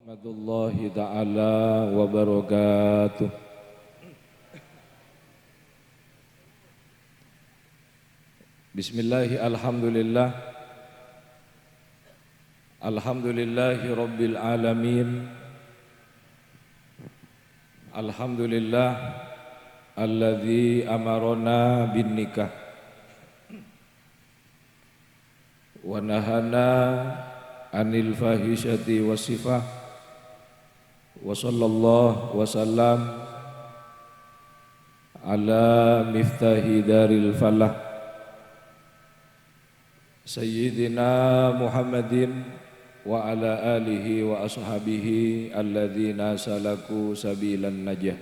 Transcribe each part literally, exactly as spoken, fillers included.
Warahmatullahi ta'ala wabarakatuh. Bismillah, alhamdulillah. Alhamdulillahi rabbil alamin. Alhamdulillah alladzi amarona bin nikah wa nahana anil fahisyati wasifah. Wa sallallahu wa sallam ala miftahi daril falah, Sayyidina Muhammadin wa ala alihi wa ashabihi alladzina salaku sabilan najah.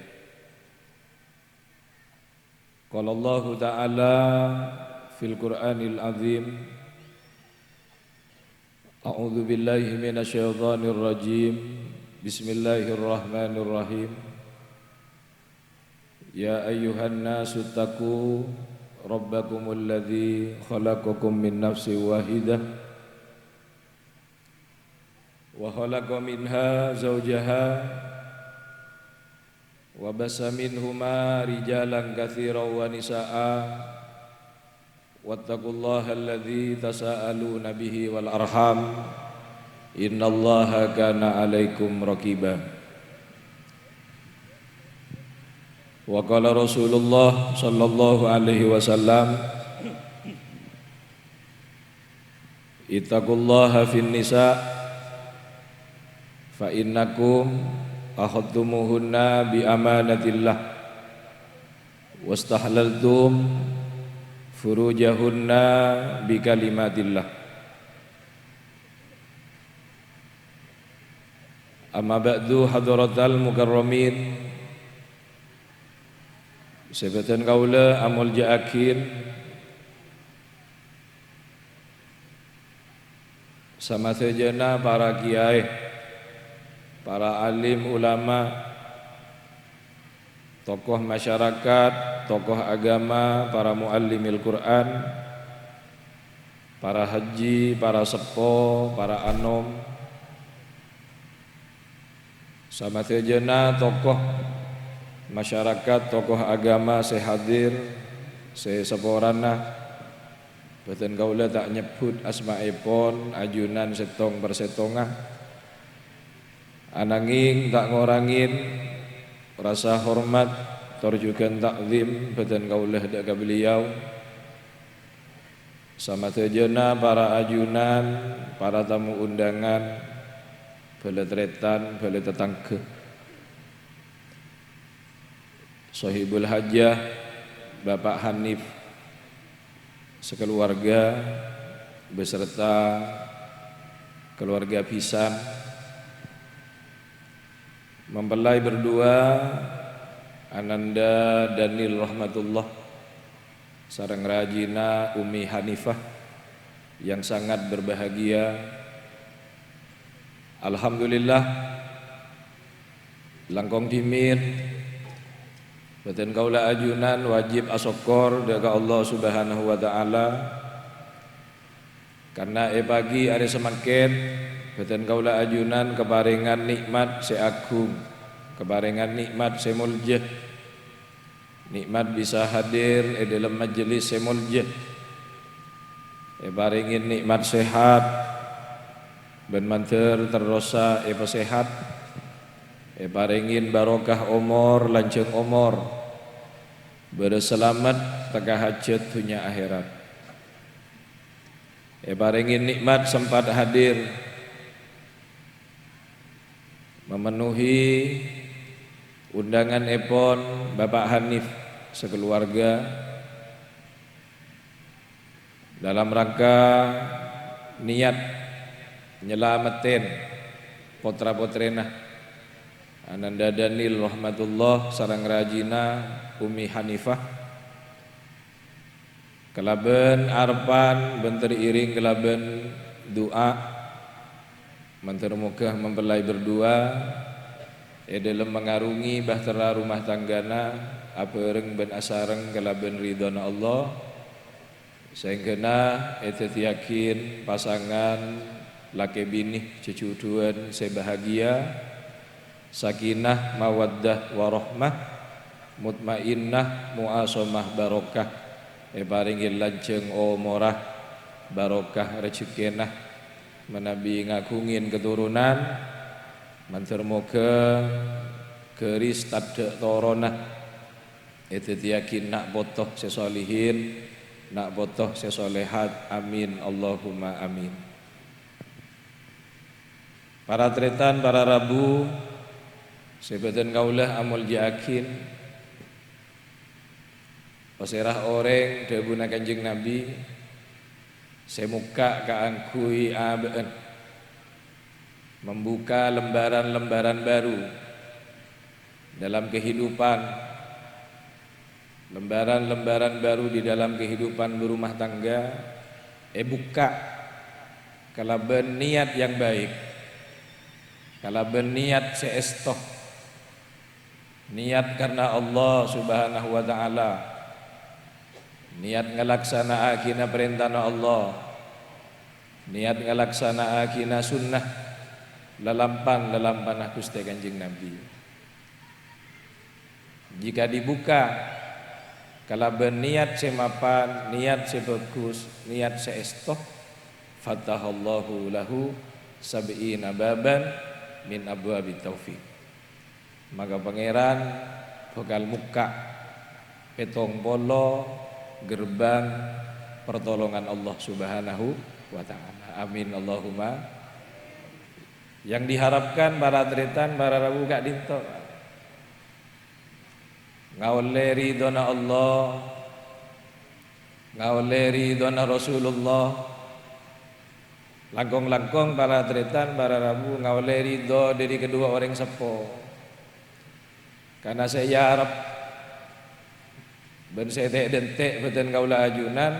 Qala Allahu ta'ala fil Qur'anil azim, a'udzu billahi minasy syaithanir rajim. Bismillahirrahmanirrahim. Ya ayyuhan nasu taqu rabbakumul ladzi khalaqakum min nafsin wahidah wa khalaqa minha zaujaha wa bassa minhuma rijalan katsiran wa nisaa. Wattaqullaha alladzi tasaaluna bihi wal arham, innallaha kana 'alaikum raqiba. Wa qala Rasulullah sallallahu alaihi wasallam, ittaqullaha fin nisa, fa innakum akhadtumuhunna bi amanatillah, wastahlaltum furujahunna bi kalimatillah. Amma ba'du, hadratal mukarramin, sè bhâdhân kaulâ amoljâ'aghin, samadhâjâna para kiyaè, para alim ulama, tokoh masyarakat, tokoh agama, para muallimil Qur'an, para haji, para seppo, para anom, samadhâjâna tokoh masyarakat, tokoh agama sè hadir, sè saporana. Bhâdhân kaulâ ta' nyebbhut asmaèpon ajunan sèttong per sèttongnga. Ananging ta' ngorangè rasa hormat tor jhughân ta'zim bhâdhân kaulâ dâ' ka beliau. Samadhâjâna para ajunan, para tamu undangan, bhâlâ tarètan, bhâlâ tatangghâ. Sohibul hajah, Bapak Hanif, sakaluarga, beserta keluarga bhisan, mempelai berdua, Ananda Daniel Rahmatullah, sareng rajina Umi Hanifah yang sangat berbahagia. Alhamdulillah, langkong dhimèn, bhâdhân kaulâ ajunan wajib asokkor dâ' ka Allah Subhanahu wa Ta'ala, karna è pagi arè samangkèn, bhâdhân kaulâ ajunan kaparèngan nè'mat sè aghung, kaparèngan nè'mat sè molja. Nè'mat bisa hadir è dâlem majelis sè molja. Èparèngè nè'mat sehat, bân mandhâr terrosa èpasehat. Èparèngè barokah omor, lanjhâng omor. Bârâs salamet, tekka hajhât dhunnya akhèrat. Èparèngè nè'mat sempat hadir memenuhi undangan èpon Bapak Hanif sakaluarga dalam rangka niat nyalamettè potra-potrèna Ananda Daniel Rahmatullah sareng rajina Umi Hanifah. Kalabân arebbhân bân teriring kalabân du'a, mandhâr moghâ mempelai berdua è dâlem mangarungè bahtera rumah tanggana abhâreng bân asareng kalabân ridhona Allah, saèngghâna èdhâddhiyâghin pasangan Lakè binè jhâjhudhuwân sè bahagia, sakinah, mawaddah, warahmah, mutmainnah, mu'asomah, barokah, èparèngè lanjhâng omorra, barokah rejhekkèna, manabi ngaghungè katoronan, mandhâr moghâ ghâris tadhâ' toronna èdhâddhiyâghi na' poto sè solihin, na' poto sè solehat. Amin, Allahumma amin. Para tarètan, para rabu sè bâdhân kaulâ amoljâ'âghi, pasèra orèng, dhâbuna Kanjeng Nabi, sè mokka' kaangghuy abâ'na, membuka lembaran-lembaran baru dalam kehidupan, lembaran-lembaran baru di dalam kehidupan berumah tangga èbukka' kalabân niyat yang baik, kalabân niyat sè èsto, niyat karna Allah Subhanahu wa Ta'ala, niyat ngalaksana'aghina parèntana Allah, niyat ngalaksana'aghina sunnah lalampan-lalampana Ghustè Kanjeng Nabi. Jika dibuka kalabân niyat sè mapan, niyat sè bhâghus, niyat sè èsto, fatahallahu lahu sab'ina baban min abwabit taufiq. Maka Pangèran bhâkal mokka' pèttong polo gerbang pertolongan Allah Subhanahu wa Ta'ala. Amin, Allahumma. Yang diharapkan para tarètan, para rabu ka'dinto, ngaollè ridhona Allah, ngaollè ridhona Rasulullah, langkong-langkong para tarètan, para rabu ngaollè ridho dhâri kaduwâ orèng seppo. Karna sè èarep bân sè ètè'-dântè' bâdhân kaulâ ajunan,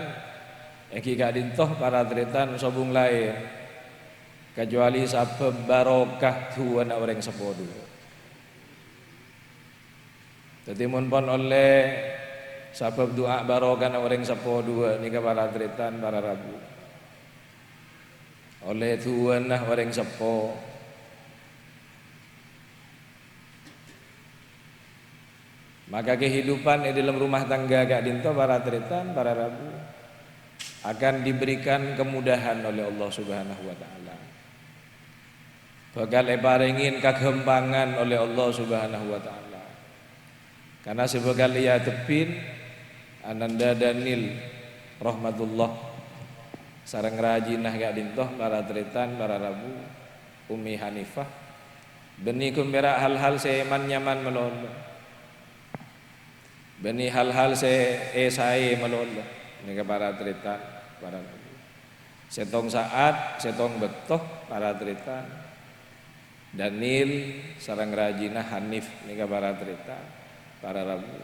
èngghi ka'dinto para tarètan sobung laèn, kajhâbhâ sabâb barokah du'âna orèng seppo duwâ'. Dhâddhi, mon pon ollè sabâb du'a barokana orèng seppo duwâ' nèka, para tarètan, para rabu, ollè du'âna orèng seppo, maka kehidupan è dâlem rumah tangga ka'dinto, para tarètan, para rabu, akan diberikan kemudahan oleh Allah Subhanahu wa Ta'ala. Bhâkal èparèngè kaghâmpangan oleh Allah Subhanahu wa Ta'ala. Karna sè bhâkal èadhebbhi Ananda Daniel Rahmatullah sareng rajina ka'dinto, para tarètan, para rabu, Ummi Hanifah, bânnè ghun pèra' hal-hal sè man-nyaman malolo. Bânnè hal-hal sè èsaè malolo, nèka para tarètan, para rabu. Sèttong sa'at, sèttong bâkto, para tarètan. Daniel sareng rajina Hanif nèka, para tarètan, para rabu,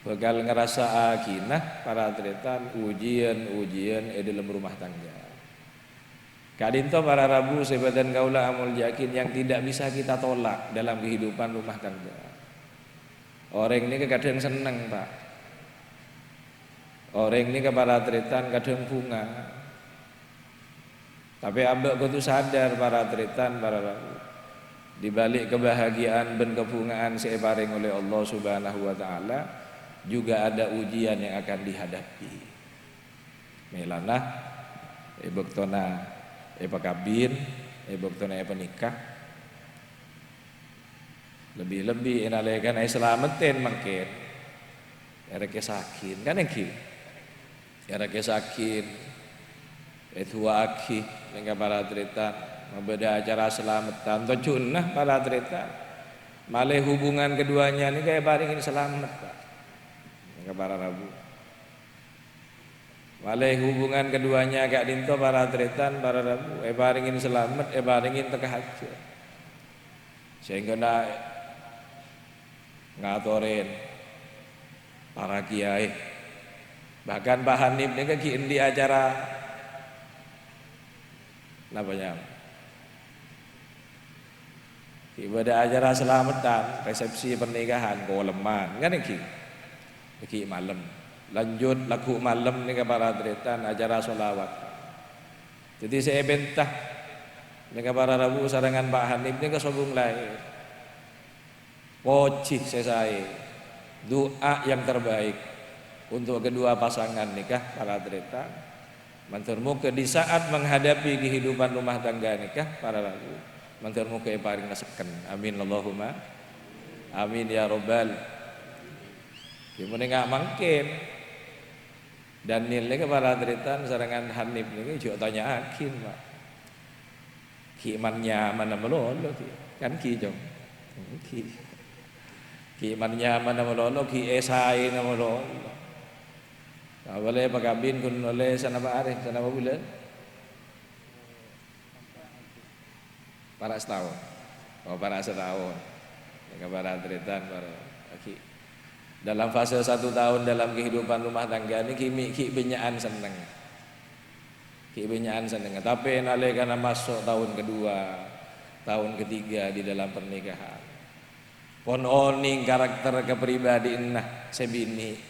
bhâkal ngarassa'aghina, para tarètan, ujian-ujian è dâlem rumah tangga. Ka'dinto para rabu sè bâdhân kaulâ amoljâ'âghi yang tidak bisa kita tolak dalam kehidupan rumah tangga. Orèng nèka kadhâng senneng, Pak. Orèng nèka para tarètan kadhâng bhunga. Tapè abâ' kodhu sadar para tarètan, para rabu. Di balik kebahagiaan bân kabhungaan sè èparèng oleh Allah Subhanahu wa Ta'ala, juga ada ujian yang akan dihadapi. Mèlana, è bâktona èpakabin, è bâktona èpanikah, lebbi-lebbi è nalèkana èsalameddhin mangkèn, èrèkèsaghin, kan èngghi? Èrèkèsaghin, èdu'aaghi, nèka para tarètan, mabâdâ acara salameddhân, tojjhuna para tarètan, malè hubungan keduanya nèka èparèngè salamet, Pak. Nèka para rabu. Malè hubungan keduanya ka'dinto para tarètan, para rabu, èparèngè salamet, èparèngè tekka hajhât. Saèngghâna ngatorè para kiyaè. Bahkan Pak Hanif nèka ghi' andi' acara napa, nyam? Ghi' bâdâ acara salameddhân, resepsi pernikahan, kolemman, kan èngghi? Ghi' malem. Lanjut lagghu' malem nèka para tarètan, acara sholawat. Dhâddhi sè èpènta Nèka para rabu sarengngan Pa' Hanif nèka sobung laèr. Pojhi sè saè, du'a yang terbaik untuk kedua pasangan nèka, para tarètan. Mandhâr moghâ di saat menghadapi kehidupan rumah tangga nèka, para rabu, mandhâr moghâ èparèng sekken. Amin, Allahumma amin ya rabbal. Ghi' mon enga' mangkèn. Daniel nèka, para tarètan, sarengngan Hanif nèka jhâ' tanya'aghi, Pa'. Ghi' man-nyamana malolo, ghi'. Kan ghi', Cong? Ghi'. Ghi' man-nyamana malolo, ghi' èsaèna malolo. Awalè pakabin ghun ollè sanapa arè, sanapa bulân? Para' sataon. Oh, para' sataon. Nèka para tarètan, para lagi. Dalam fase satu tahun dalam kehidupan rumah tangga nèka ghi' bânnya'an senneng. Ghi' bânnya'an senneng. Tapè nalèkana maso' taon kedua, taon ketiga di dalam pernikahan, pon onèng karakter kapribadianna sè binè',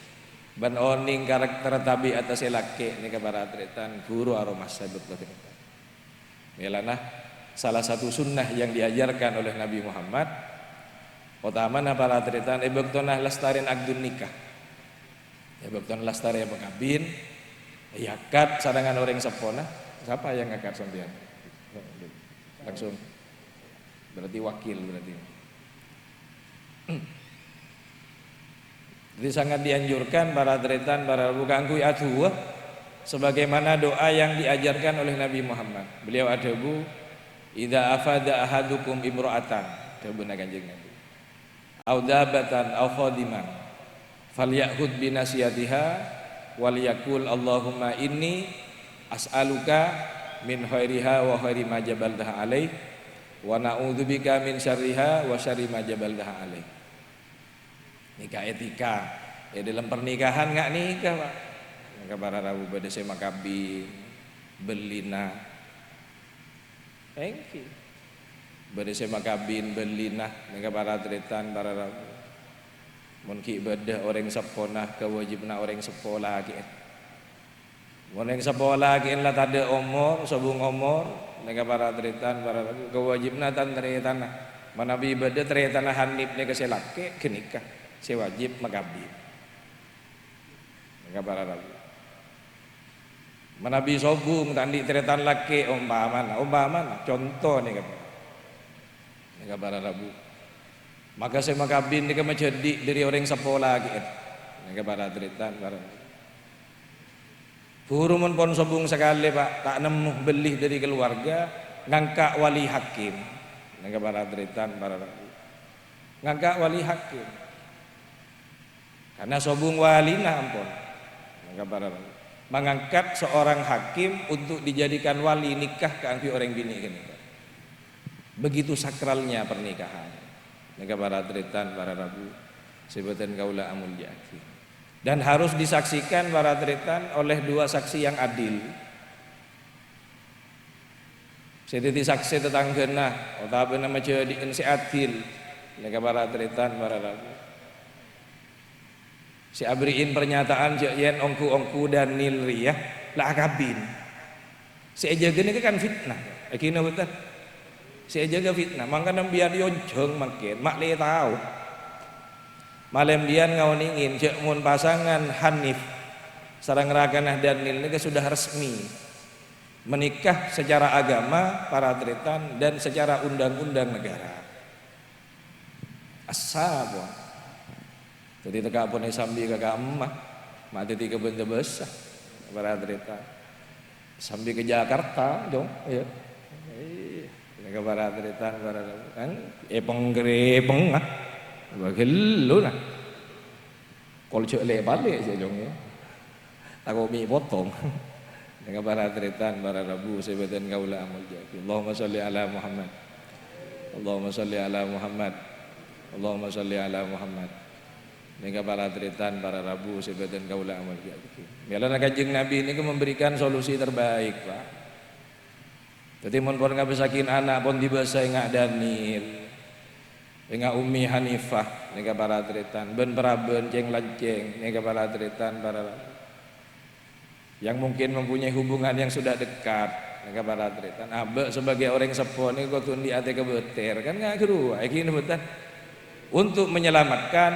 bân onèng karakter tabi'atta sè lakè' nèka para tarètan ghuru aromasa bâkto ghânèka. Mèlana salah satu sunnah yang diajarkan oleh Nabi Muhammad, otamana para tarètan è bâktona lastarèn akdun nikah. È bâktona lastarè pakabin, èakad sarengngan orèng seppona. Sapa yang ngakad sampèyan? Langsung. Berarti wakil berarti. Jadi sangat dianjurkan para tarètan, para rabu kaangghuy adu'a sebagaimana doa yang diajarkan oleh Nabi Muhammad. Beliau adhâbu, "Idza afada ahadukum imra'atan," dhâbuna Kanjeng Nabi, "au dabbatan au khadiman, falya'khudz bi nasiyatiha, wal yaqul, 'Allahumma inni as'aluka min khairiha wa khairi ma jabaltaha alaih, wa na'udzubika min syarriha wa syarri ma jabaltaha alaih.'" Nèka etika è dalam pernikahan nga' nèka, Pa'. Nèka para rabu bâdâ sè makabin, bellina. Èngghi. Bâdâ sè makabin, bellina. Nèka para tarètan, para rabu. Mon ghi' bâdâ orèng seppona, kawâjibhânna orèng seppo lakè'en. Mon orèng seppo lakè'en la tadâ' omor, sobung omor, nèka para tarètan, para rabu, kawâjibhânna tan-tarètanna. Manabi bâdâ tarètanna Hanif nèka sè lakè', ghânèka sè wajib makabin. Nèka para rabu. Manabi sobung ta' andi' tarètan lakè', ompamana, ompamana, conto nèka. Nèka para rabu. Maka sè makabin nèka majhâdi' dâri orèng seppo lakè'en. Nèka para tarètan, para rabu. Buru mon pon sobung sakalè, Pa', ta' nemmo bellih dâri kaluwarga, ngangka' wali hakim. Nèka para tarètan, para rabu. Ngangka' wali hakim. Karena sobung walina ampon. Maka para mengangkat seorang hakim untuk dijadikan wali nikah kaangghuy orèng binè' ghânèka. Begitu sakralnya pernikahan. Nèka para tarètan, para rabu, sè bhâdhân kaulâ amolja'aghi. Dan harus disaksikan para tarètan oleh dua saksi yang adil. Sè dhâddhi saksè tatangghâna otabâna majhâdi'ân sè adil, nèka para tarètan, para rabu. Sè aberri'in pernyataan jhâ' yèn ongghu-ongghu Daniel rèya la akabin. Sè èjâgâ nèka kan fitnah, èngghi napa bhunten? Sè èjâgâ fitnah, mangkana sampèyan èyonjhâng mangkèn, ma' lè tao. Malè sampèyan ngaonèngè jhâ' mon pasangan Hanif sareng rakana Daniel nèka sudah resmi menikah secara agama, para tarètan, dan secara undang-undang negara. Assa, pon. Dhâddhi tekka' pon èsambi ka kamma, ma' dhâddhi ka bhânta bâsa, para tarètan. Sambi ka Jakarta, Cong, ya. Iyâ, ka para tarètan, para kan, èpèng-grèpèng, ah. Bâghellu, nah. Kol jhâ' lè-palè, jhâ', Cong, ya. Tako' mè' potong. Nèka para tarètan, para rabu, sè bhâdhân kaulâ amoljâ'aghi. Allahumma sholli ala Muhammad. Allahumma sholli ala Muhammad. Allahumma sholli ala Muhammad. Nèka para tarètan, para rabu, sè bhâdhân kaulâ amoljâ'aghi. Mèlana Kanjeng Nabi nèka memberikan solusi terbaik, Pa'. Dhâddhi, mon pon ngabâssaghi ana' pon dibâsa ènga' Daniel, ènga' Ummi Hanifah, nèka para tarètan, bân parabân cèng-lancèng, nèka para tarètan, para yang mungkin mempunyai hubungan yang sudah dekat, Nèka para tarètan, abâ' sebagai orèng seppo nèko kodhu andi' atè kabâtèr, kan ngaghâruwa, èghi napa bhunten? Untuk menyelamatkan,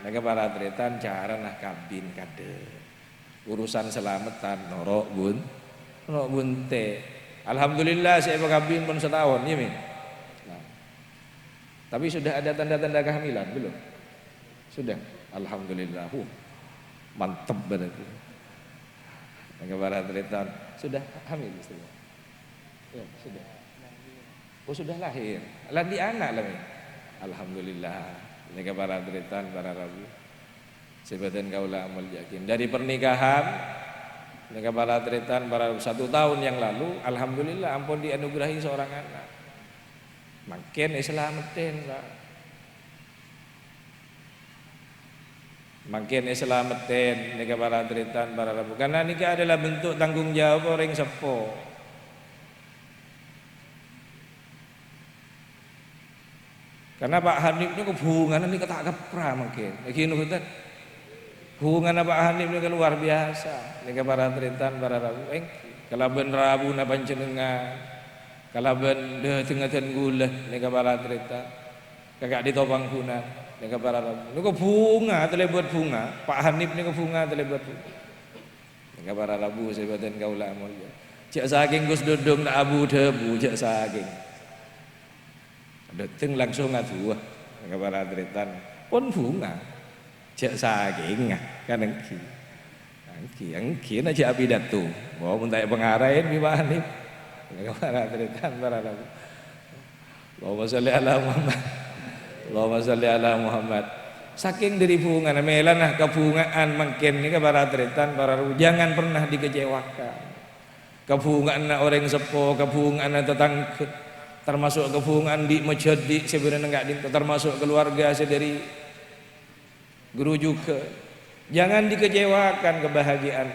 nèka para tarètan, carana kabin kadhâ'. Urusan salameddhân noro' bun-, noro' bunte'. Alhamdulillah, sè èpakabin pon sataon, yâ, Min? Nah. Tapi sudah ada tanda-tanda kehamilan, belum? Sudah. Alhamdulillah. Huh, mantep berarti. Nèka para tarètan. Sudah hamil istrinya? Ya, sudah. Oh, sudah lahir. La andi' ana' la, Mi? Alhamdulillah. Nèka para tarètan, para rabu. Sè bhâdhân kaulâ amoljâ'aghi. Dari pernikahan, nèka para tarètan, para rabu, satu tahun yang lalu, alhamdulillah, ampon dianugerahi seorang anak. Mangkèn èsalameddhân, Pak. Mangkèn èsalameddhân, nèka para tarètan, para rabu. Karena nèka adalah bentuk tanggung jawab orèng seppo. Karena Pak Hanif nèko bhungana nèka ta' kèpra mangkèn. Èghi napa bhunten? Bhungana Pak Hanif nèka luar biasa. Nèka para tarètan, para rabu. Èngghi, kalabân rabuna panjhennengngan, kalabân dhâtengnga dân kaulâ, nèka para tarètan. Ka ka'dinto pangghunan, nèka para rabu. Nèko bhunga talèbât bhunga, Pak Hanif nèko bhunga talèbât bhunga. Nèka para rabu sè bhâdhân kaulâ amoljâ. Jhâ' sakèng Gus Dudung ta' abu-dhâbu, jhâ' sakèng. Dâteng langsung adu'a, nèka para tarètan. Pon bhunga. Jhâ' sakèngnga, kan èngghi. Èngghi, èngghi, na jhâ' apidato. Wah, mon ta' èpangaraè bi' Pak Hanif. Nèka para tarètan, para rabu. Allahumma sholli ala Muhammad. Allahumma sholli ala Muhammad. Sakèng dhâri bhungana, mèlana kabhunga'an mangkèn nèka para tarètan, para rabu, jangan pernah dikecewakan. Kabhunga'anna orèng seppo, kabhunga'anna tatangghâ, termasuk kabhunga'an di' majhâdi' sè bâdâ neng ka'dinto, termasuk keluarga sè dhâri ghuru jhughân. Jangan dikecewakan kebahagiaan.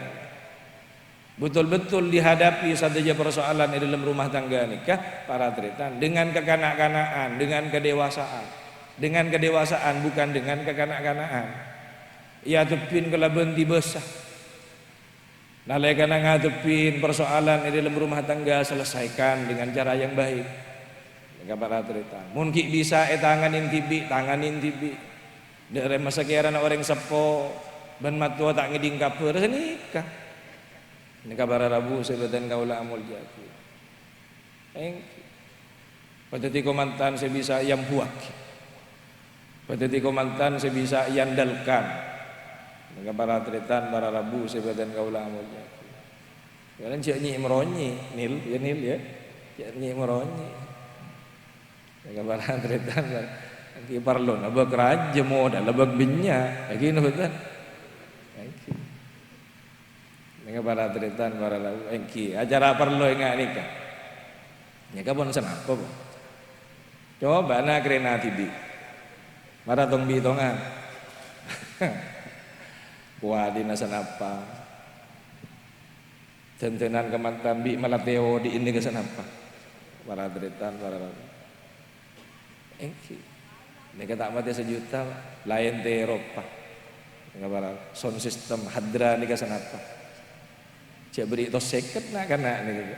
Betul-betul dihadapi sadhâjâ persoalan è dâlem rumah tangga nèka, para tarètan, dengan kekanak-kanakan, dengan kedewasaan. Dengan kedewasaan, bukan dengan kekanak-kanakan. Èadhebbhin kalabân dibâsa. Nalèkana ngadhebbhin persoalan è dâlem rumah tangga, selesaikan dengan cara yang baik. Nèka para tarètan. Mon ghi' bisa ètanganin dhibi', tanganin dhibi'. Dâ' remma sakèrana orèng seppo bân mattowa ta' ngèdhing kabhâr, sanèka. Nèka para rabu sè bhâdhân kaulâ amoljâ'aghi. Èngghi. Padâddhi kamantan sè bisa èambuwâghi. Padâddhi kamantan sè bisa èandalkan. Nèka para tarètan, para rabu sè bhâdhân kaulâ amoljâ'aghi. Kalian jhâ' nyè'-meronyè', Nil, ya, Nil, ya. Jhâ' nyè'-meronyè'. Nèka para tarètan, èngghi parlona bâk rajâ, modalla bâk bânnya'. Èngghi napa bhunten? Èngghi. Nèka para tarètan, para rabu, èngghi, acara parlo ènga' nèka. Nèka pon sanapa, Bu? Cobâ na karèna dhibi'. Mara tong-bitongan. Kowâdina sanapa? Dân-dhânan kamantan bi' malatèo dhi'in nèka sanapa? Para tarètan, para rabu. Èngghi. Nèka ta' matè sajuta, laèn tèropa. Nèka para sound system hadra nèka sanapa? Jhâ' bâri' tos sèket na'-kana' nèka.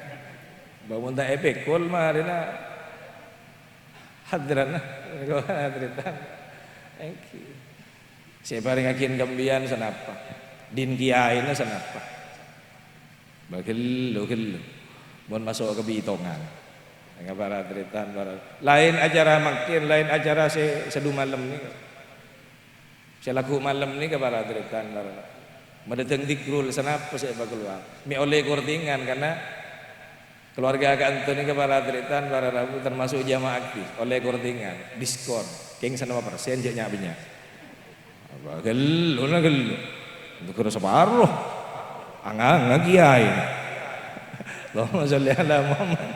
Bâ mon ta' èpèkol marèna hadrana. Nèka para tarètan. Èngghi. Sè èparèngaghi kabbhiyân sanapa? Din kiyaèna sanapa? Bâ ghellu-ghellu. Mon maso' ka bitongan. Nèka para tarètan, para. Laèn acara mangkèn, laèn acara sè sadu malem nèka. Sè lagghu' malem nèka para tarètan, para. Madâteng dhikrul, sanapa sè èpakalowar? Mè' ollè kortingan, karna keluarga ka'dinto nèka para tarètan, para rabu, termasuk jamaah aktif. Ollè kortingan, diskon. Kèng sanapa persen, jhâ' nya'-bânnya'. Apa ghellu na ghellu. Nèka saparo. Anga-anga kiyaè. Allahumma sholli ala Muhammad.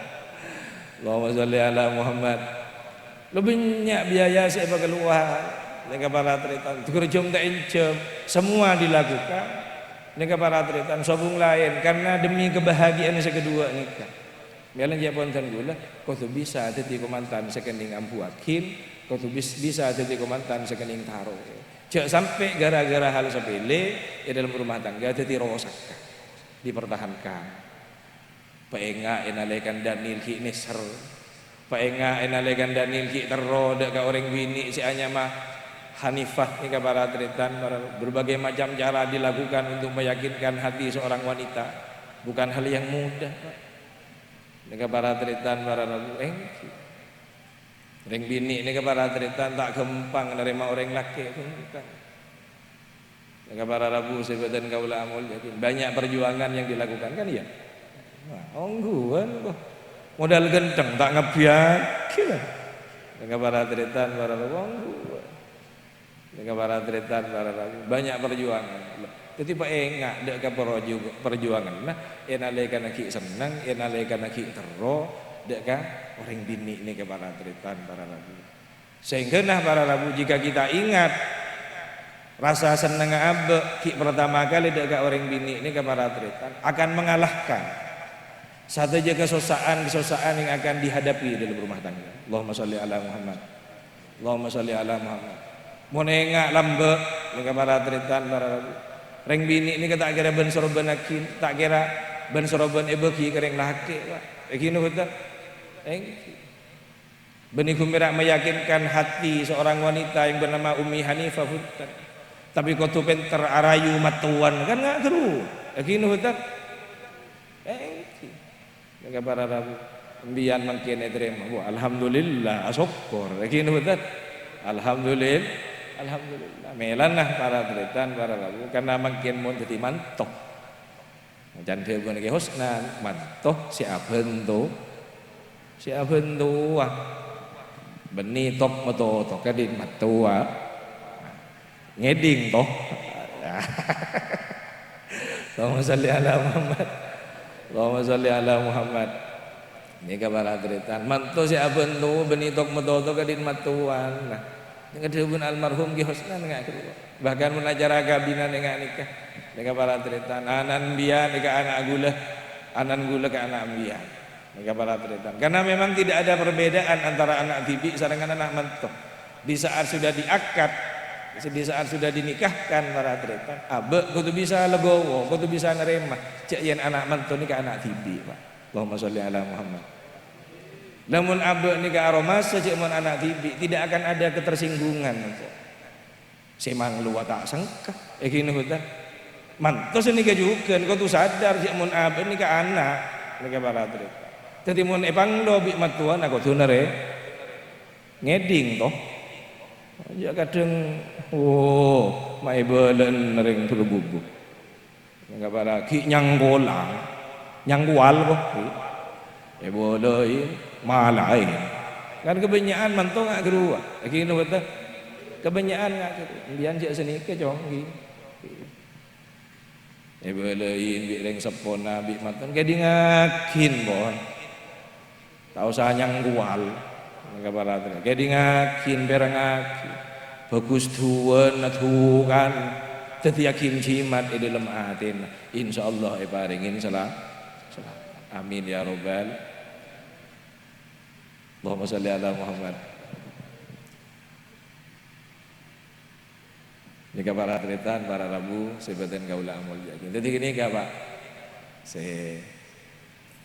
Allahumma sholli ala Muhammad. Lo bânnya' biaya sè èpakalowar. Nèka para tarètan. Ghuru jhâm ta' ènjhâm. Semua dilakukan. Nèka para tarètan. Sobung laèn. Karena demi kebahagiaan sè kedua nèka. Mèlana jhâ' pon dân kaulâ, kodhu bisa dhâddhi kamantan sè kennèng ambuwâghin, kodhu bis-, bisa dhâddhi kamantan sè kennèng taroè. Jhâ' sampè' gara-gara hal sepele è dalam rumah tangga dhâddhi rosak, dipertahankan. Paènga' è nalèkana Daniel ghi' nèser. Paènga' è nalèkana Daniel ghi' terro dâ' ka orèng binè' sè anyama Hanifah nèka para tarètan, para berbagai macam cara dilakukan untuk meyakinkan hati seorang wanita. Bukan hal yang mudah, Pak. Nèka para tarètan, para rabu, èngghi. Rèng binè' nèka para tarètan ta' ghâmpang narèma orèng lakè', bhunten. Nèka para rabu sè bâdhân kaulâ amoljâ'aghi. Banyak perjuangan yang dilakukan, kan, iyâ? Wah, ongghuwân, kok. Modal ghântheng ta' ngabbhiyâghi, la. Nèka para tarètan, para rabu, ongghuwân. Nèka para tarètan, para rabu, banyak perjuangan. Dhâddhi paènga' dâ' ka paraju-, perjuanganna, è nalèkana ghi' senneng, è nalèkana ghi' terro, dâ' ka orèng binè' nèka para tarètan, para rabu. Saèngghâna para rabu, jika kita ingat rasa sennengnga abâ' ghi' partama kalè dâ' ka orèng binè' nèka para tarètan, akan mengalahkan sadhâjâ kasossa'an-kasossa'an yang akan dihadapi dalam rumah tangga. Allahumma shalli ala Muhammad. Allahumma shalli ala Muhammad. Mon enga' lambâ', nèka para tarètan, para rabu. Rèng binè' nèka ta' kèra bân-sorobânnaghi, ta' kèra bân-sorobân èbâghi ka rèng lakè', Pak. Èngghi napa bhunten? Èngghi. Bânnè ghun mèra meyakinkan hati seorang wanita yang bernama Ummi Hanifah, bhunten. Tapè kodhu pènter arayu mattowan, kan nga' ghâruwa. Èngghi napa bhunten? Èngghi. Nèka para rabu, embiyan mangkèn ètarèma. Wah, alhamdulillah, asokkor. Èngghi napa bhunten? Alhamdulil-, alhamdulillah. Mèlana para tarètan, para rabu, karna mangkèn mon dhâddhi manto. Can dhâbuna Kè Husnan, manto sè abhânto. Sè abhântowa. Bânnè tok-matotoka dhin mattowa. Ngèdhing, to? Allahumma shalli ala Muhammad. Allahumma shalli ala Muhammad. Nèka para tarètan. Manto sè abhânto bânnè tok-matotoka dhin mattowan. Nah, nèka dhâbuna almarhum Kè Husnan nga' ghâruwa. Bahkan mon acara kabinan enga' nèka. Nèka para tarètan. Ana'na embiyan nèka ana' ghulâ. Ana'na ghulâ ka ana' embiyan. Nèka para tarètan. Karena memang tidak ada perbedaan antara ana' dhibi' sareng ana' manto. Di saat sudah diakad, di saat sudah dinikahkan, para tarètan, abâ' kodhu bisa legowo, kodhu bisa narèma. Jhâ' yèn ana' manto nèka ana' dhibi', Pak. Allahumma shalli ala Muhammad. Lamon abâ' nèka aromasa jhâ' mon ana' dhibi', tidak akan ada ketersinggungan, Pak. Sè manglowa ta' sengka, èngghi napa bhunten? Manto sanèka jhughân kodhu sadar jhâ' mon abâ' nèka ana', nèka para tarètan. Dhâddhi mon èpanglo bi' mattowana kodhu narè-, ngèdhing, to? Jhâ' kadhâng, oh, ma' èbâlâ'ân rèng buru-buru. Nèka para ghi' nyangkolang, nyangkowal, po, ghi'. Èbâlâi, malaè. Kan kabânnya'an manto nga' ghâruwa. Èngghi napa bhunten? Kabânnya'an nga' ghâruwa. Embiyan jhâ' sanèka, Cong, ghi. Èbâlâi bi' rèng seppona, bi' manto. Kèdhingngaghi, pon. Ta' osa nyangkowal. Nèka para tarètan. Kèdhingngaghi, pèrengngaghi. Bhâghus du'âna, dukan. Dhâddhiyâghi jimat è dhâlem atèna. Insyaallah èparèngè sala-, salamet. Amin ya rabbal. Allahumma shalli ala Muhammad. Nèka para tarètan, para rabu, sè bâdhân kaulâ amoljâ'aghi. Dhâddhi ghânèka, Pak, sè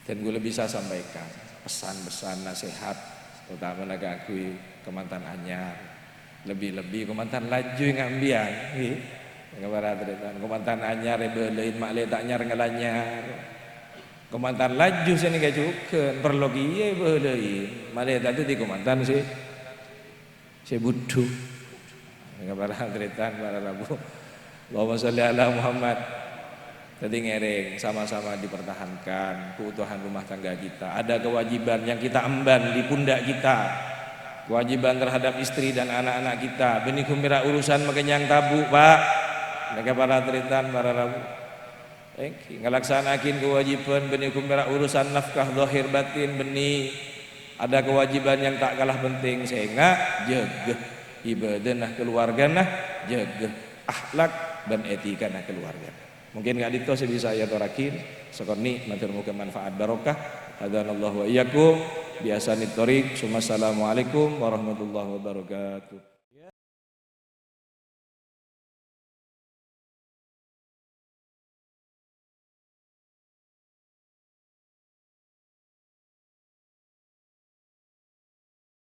dhân kaulâ bisa sampaikan, pesan-pesan, nasehat, otamana kaangghuy kamantan anyar. Lebbi-lebbi kamantan laju ngambiyan, ghi. Nèka para tarètan, kamantan anyar èbâlâi, ma'lè ta' nyar-ngalanyar. Kamantan laju sanèka jhughân, parlo kèya èbâlâi, ma'lè ta' dhâddhi kamantan sè sè budhu. Nèka para tarètan, para rabu. Allahumma shalli ala Muhammad. Dhâddhi ngèrèng, sama-sama dipertahankan keutuhan rumah tangga kita. Ada kewajiban yang kita emban di pundak kita. Kewajiban terhadap istri dan anak-anak kita. Bânnè ghun mèra urusan makennyang tabu', Pak. Nèka para tarètan, para rabu. Èngghi, ngalaksana'aghi kawâjibhân bânnè ghun mèra urusan nafkah zahir batin, bânnè ada kewajiban yang tak kalah penting, sènga' jâgâ ibâdâna kaluwargana, jâgâ akhlak bân etikana kaluwargana. Mungkin ka'dinto sè bisa èyatorraghi, sakonè' mator moghâ manfaat barokah. Hadanallahu wa iyyakum bi ahsanit thoriq. Tsummassalamualaikum warahmatullahi wabarakatuh.